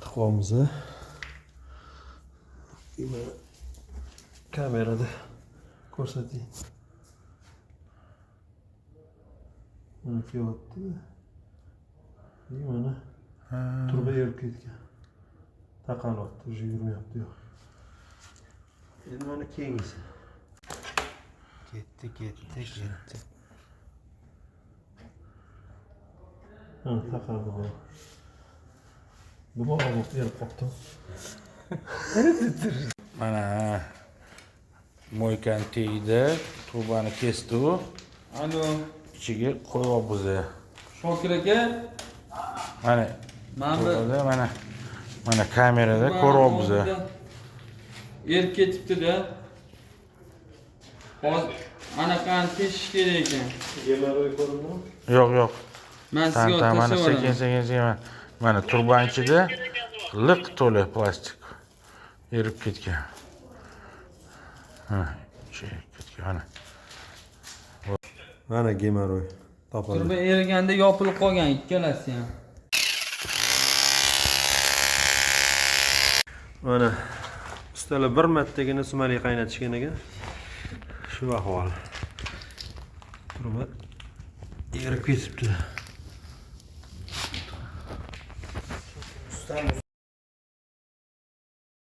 Tiqyapmiz. Mana kamerada ko'rsating. Mana kelyapti. Mana turba erib ketgan. Taqalyapti, уже yurmayapti, yo'q. Endi mana keyingisi. Ketdi, ketdi, ketdi. Ha, taqaldi bu. Nima olib erib qolibdi? Mana moykani tagida trubani kesdi u. Alo, Ichiga qo'yyapmiz. Shokir aka, Mana mana bu trubada mana mana kamerada ko'ryapmiz. Erib ketibdi-da. Hozir anaqani teshish kerak ekan. Gemoroy ko'rindimi? Yo'q, yo'q. Men sizga Tan mana tashlab sekin yuboraman. sekin sekin mana turbani ichida liq to'la plastik erib ketgan. Ha, ichi erib ketgan mana. Mana gemoroy topildi. Turba eriganda yopilib qolgan ikkalasi ham. Mana ustalar bir martagina sumalik qaynatishgan ekan. Shu ahvol. Turba erib ketibdi.